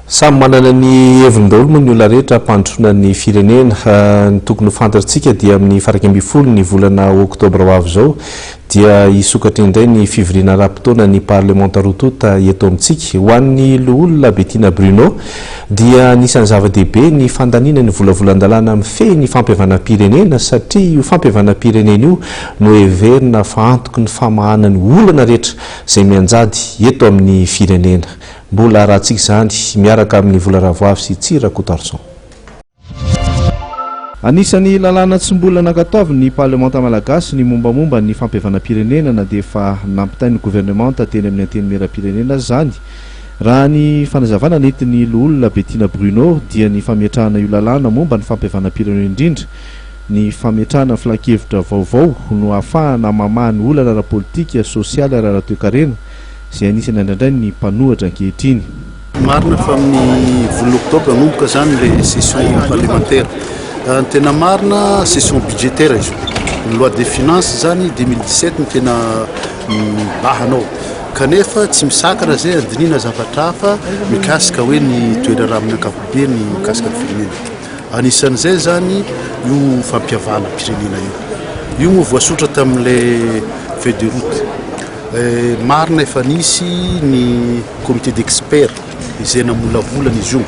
Samy manana ny heviny daholo moa ny olona rehetra hampandrosoana ny firenena. Ny tokony ho fantatsika dia amin'ny faha 11 ny volana oktobra ho avy izao dia hisokatra indray ny fivoriana ara-potoana ny parlemanta roa tonta eto amintsika. Ho an'ny loholona Bettina Bruno dia anisan'ny zava-dehibe ny fandaniana ny volavolan-dalàna mifehy ny fampihavanam-pirenena satria io fampihavanam-pirenena io no heverina fa antoky ny famahana ny olana rehetra izay mianjady eto amin'ny firenena. Mbola arahantsika izany miaraka amin'i Vola Ravoavy sy Tsiry Rakotoarison. Anisan'ny lalàna tsy mbola nankatoavin'ny parlemanta malagasy ny mombamomba ny fampihavanam-pirenena na dia efa nampitain'ny governemanta teny amin'ny antenimieram-pirenena aza izany. Raha ny fanazavana nentin'ny loholona Bettina Bruno dia ny fametrahana io lalàna momba ny fampihavanam-pirenena indrindra ny fametrahana filankevitra vaovao no ahafahana mamaha ny olana ara-politika, sosialy ary ara-toekarena izay anisan'ny andrandrain'ny mpanohatra ankehitriny. Marina fa amin'ny volana oktobra hanomboka izany ilay session parlementaire. Ny tena marina session budgétaire izy io. Ny loi des finances izany 2017 no tena mibahana ao. Kanefa tsy misakana izay handinihina zavatra hafa mikasika hoe ny toerana amin'ny ankapobeny mikasika ny firenena. Anisan'izay izany io fampihavanam-pirenena io. Io moa voasotra tamin'ilay feuille de route. Marina efa nisy ny comité d'experts izay namolavola an'izy io.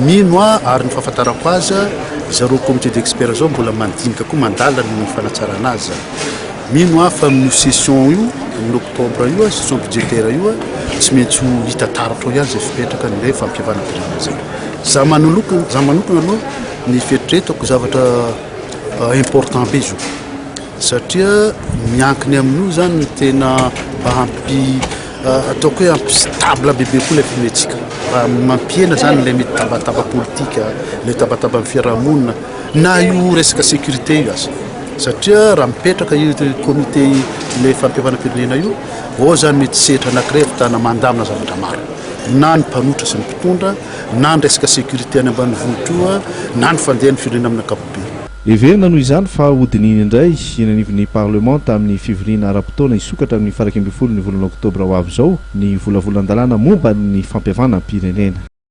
Mino aho ary ny fahafantarako azy, zareo comité d'experts zao mbola mandinika koa mandalina ny fanatsarana azy zany. Mino aho fa amin'io session io, amin'ny octobre io, session budgétaire io, tsy maintsy ho hita taratra ao ihany izay fipetraka an'ilay fampihavanam-pirenena izay. Za manolokana, za manokana aloha ny fieritreretako zavatra important be izy io. Satria miankina amin'io zany ny tena mba hampi ataoko hoe hampi stable bebe koa ilay firenentsika, mba mampihena zany ilay mety tabataba politika, ilay tabataba amin'ny fiarahamonina na io resaka sécurité io aza, satria raha mipetraka io comité ilay fampihavanam-pirenena io, ao zany mety sehatra anankiray ahavitana mandamina zavatra maro, na ny mpanohitra sy ny mpitondra, na ny resaka sécurité any ambanivohitra io, na ny fandehan'ny firenena amin'ny ankapobeny. Heverina noho izany fa hodinihina indray eny anivon'ny parlemanta amin'ny fivoriana ara-potoana hisokatra amin'ny faha 11 ny volana oktobra ho avy izao ny volavolan-dalàna momba ny fampihavanam-pirenena.